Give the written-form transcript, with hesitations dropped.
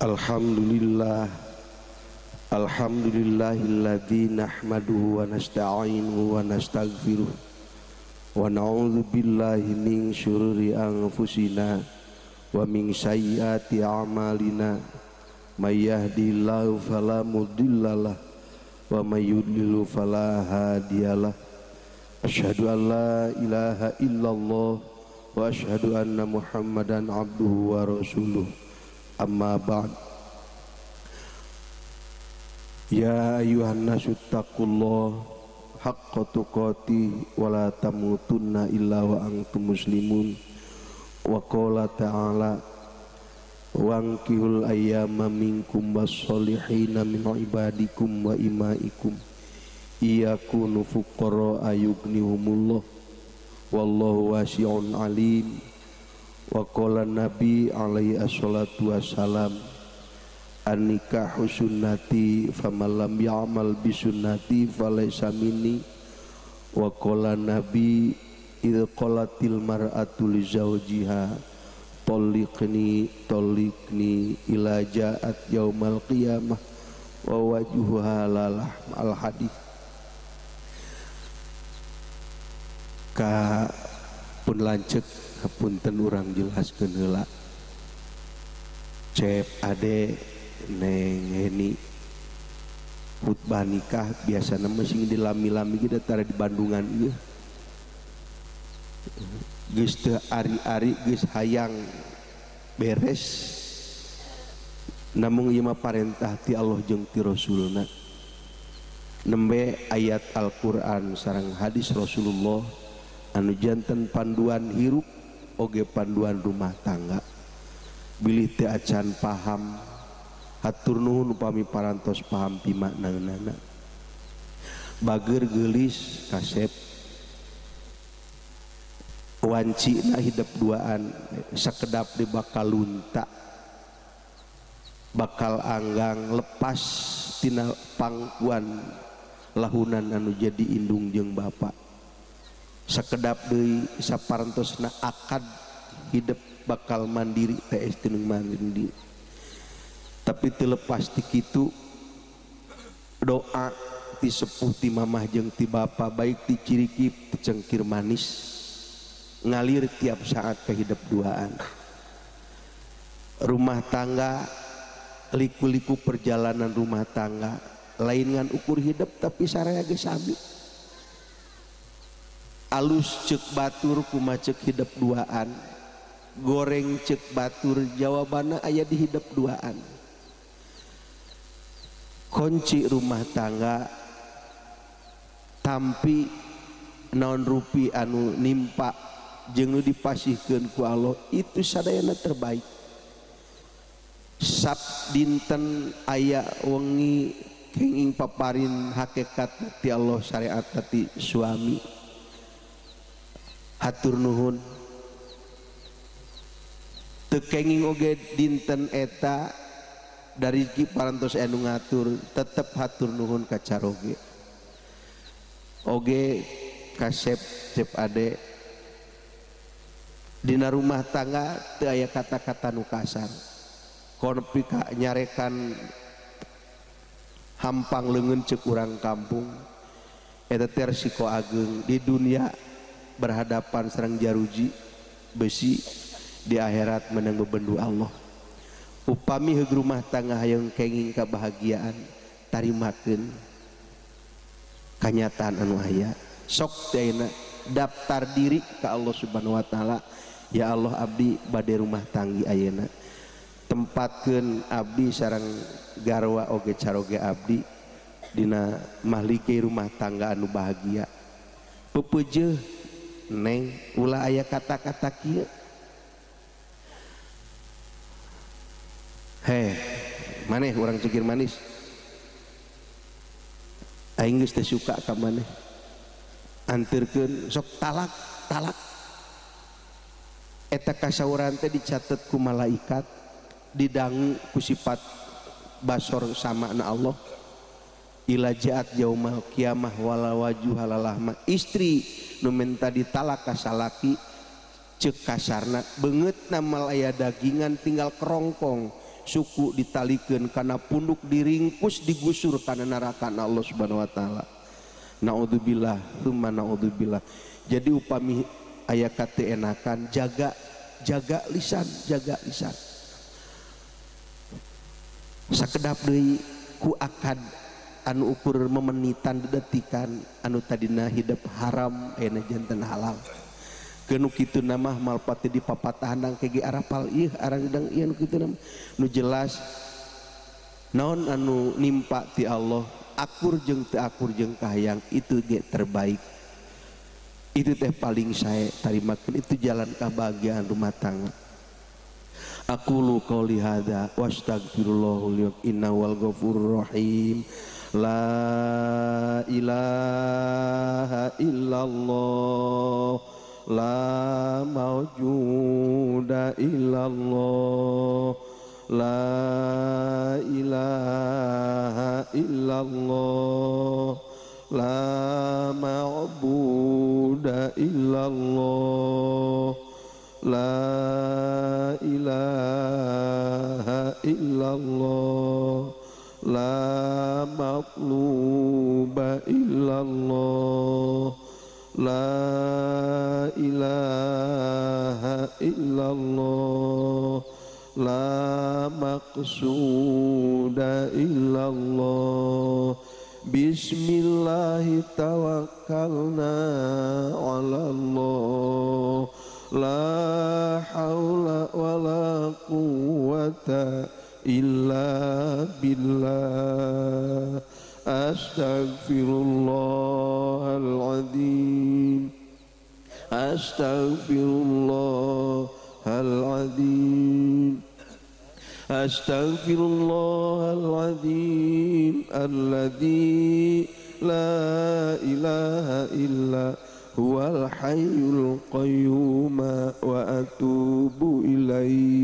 Alhamdulillah, alhamdulillahilladzi nahmaduhu wa nasta'inuhu wa nastaghfiruh wa na'udzu billahi min syururi anfusina wa min sayyiati a'malina. May yahdihillahu fala mudhillalah wa may yudlil fala hadiyalah. Asyhadu an la ilaha illallah wa asyhadu anna Muhammadan abduhu wa rasuluh. Amma ba'd. Ya ayuhan nasu taqullah haqqa tuqatih wa la tamutunna illa wa antum muslimun. Wa qala ta'ala wankihul ayyama minkum was-solihina min ibadikum wa imaikum iyakunu fuqara ayughnihumullah wallahu wasi'un alim. Wa qala nabi alaihi assalatu wassalam an-nikahu sunnati faman lam ya'mal bi sunnati falaysa minni. Wa qala nabi idz qalatil mar'atu li zawjiha tolliqni tolliqni ila ja'at yaumal qiyamah wa wajhuha lalah. Al hadis. Ka pun lanceuk hapunten urang jelaskeun heula. Cep ade Neng Heni khutbah nikah biasana mah sing dilami-lami ge tara di Bandungan ieu. Geus teu ari-ari geus hayang beres, namung ieu mah parentah ti Allah jeung ti Rasulna. Nembe ayat Al-Qur'an sareng hadis Rasulullah anu janten panduan hirup oge panduan rumah tangga. Bilih teu acan paham, hatur nuhun upami parantos paham pimaknaeunana. Bager geulis kasep wancina hidep duaan sakedap di bakal lunta bakal anggang lepas tina pangkuan lahunan anu jadi indung jeung bapa. Sakedap deui saparantosna akad hidep bakal mandiri teh tinung mandiri. Tapi teu lepas ti kitu doa ti sepuh ti mamah jeung ti bapa baik ti ciriki ti cengkir manis ngalir tiap saat ke hidep duaan. Rumah tangga liku-liku perjalanan rumah tangga lain ngan ukur hidup tapi saraya ge sami. Alus ceuk batur kumaha ceuk hidep duaan, goreng ceuk batur jawabanna aya di hidep duaan. Kunci rumah tangga tampi naon rupi anu nimpa jeung nu dipasihkeun ku Allah itu sadayana terbaik. Sab dinten aya wengi kenging paparin hakikat ti Allah syariat ti suami. Hatur nuhun. Teu kenging oge dinten eta dari ki parantos anu ngatur tetep hatur nuhun ka caroge. Oge kasep cep ade dina rumah tangga teu aya kata-kata nu kasar. Konpi ka nyarekan hampang leungeun ceuk urang kampung eta teh resiko ageung di dunia berhadapan sareng jaruji besi, di akhirat menang bebendu Allah. Upami heug rumah tangga hayang kenging kabahagiaan tarimakeun kanyataan anu aya. Sok teh ayeuna daftar diri ka Allah Subhanahu wa taala, ya Allah abdi bade rumah tanggi ayeuna, tempatkeun abdi sareng garwa oge caroge abdi dina mahlike rumah tangga anu bahagia. Pepeujeuh neng ulah aya kata-kata kieu. Heh, maneh urang cekir manis. Aing geus teu suka ka maneh. Anterkeun sok talak, talak. Eta kasauran teh dicatet ku malaikat, didangu ku sifat basor sama na Allah. Ila jaat yaumal qiyamah wala wajuha lalahma. Istri nu minta ditalak ka salaki ceuk kasarna beungeutna mal aya dagingan tinggal kerongkong. Suku ditalikeun kana punduk, diringkus, digusur kana neraka Allah Subhanahu wa taala. Naudzubillah tsumma naudzubillah. Jadi upami aya kateuenakan, jaga, jaga lisan, jaga lisan. Sakedap deui, ku akad anu ukur memenitan, dedetikan, anu tadina hidup haram ayeuna janten halal. Kenu kitu nama malpati di papatahan kege arapal ieu arang ieu. Nu kitu nama nu jelas naon anu nimpa ti Allah, akur jeung teu akur jeung kahayang, itu ge terbaik. Itu teh paling saya tarimakeun, itu jalan kebahagiaan rumah tangga. Aqulu qouli hadza wastaghfirullah li innahu wal ghafurur rahim. La ilaha illallah, la mawjuda illallah, la ilaha illallah, la ma'buda illallah, la ilaha illallah, la matluba illallah, la ilaha illallah, la maqsuda illallah. Bismillahi tawakkalna ala Allah, la hawla wala quwwata illa billah. Astaghfirullahaladzim, astaghfirullahaladzim, astaghfirullahaladzim alladzi la ilaha illa huwal hayyul qayyum wa atubu ilaih.